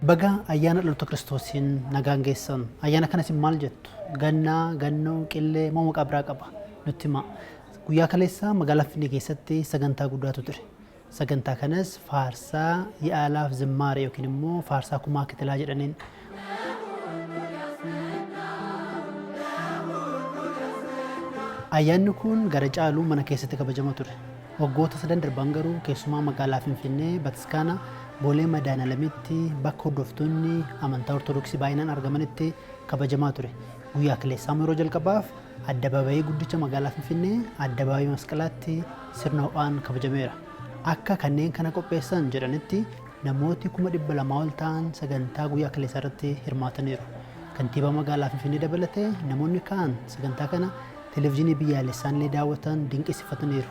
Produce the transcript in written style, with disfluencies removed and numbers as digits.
Baga ayyaana dhaloota Kiristoosiin nagaan geessan. Ayyaana kana isin maal jettu? Gannaa, Gannoo, Qillee moo maqaa biraa qaba? Nutti himaa. Guyyaa kaleessaa magaalaa Finfinnee keessatti sagantaa guddaatu ture. Sagantaa kanas faarsaa Yi'aalaaf Zimmaaree yookiin immoo faarsaa Kumaa Kitilaa jedhaniin. Ayyaanni kun gara caalu mana keessatti kabajama ture. Waggoota sadan darban garuu keessumaa magaalaa Finfinnee Bataskaana Boolee Madaanalamitti bakka hordoftoonni amantaa Ortodoksii baay'inaan argamanitti kabajamaa ture. Guyyaa kaleessaa immoo yeroo jalqabaaf addabaabayii guddicha magaalaa Finfinnee Addabaabayii Masqalaatti sirna ho'aan kabajameera. Akka kanneen kana qopheessan jedhanitti namooti 200,000 ol ta'an sagantaa guyyaa kaleessaa irratti hirmaataniiru. Kantiibaa magaalaa Finfinnee dabalatee namoonni kaan sagantaa kana Televijiinii biyyaalessaan illee daawwatan dinqisiifataniiru.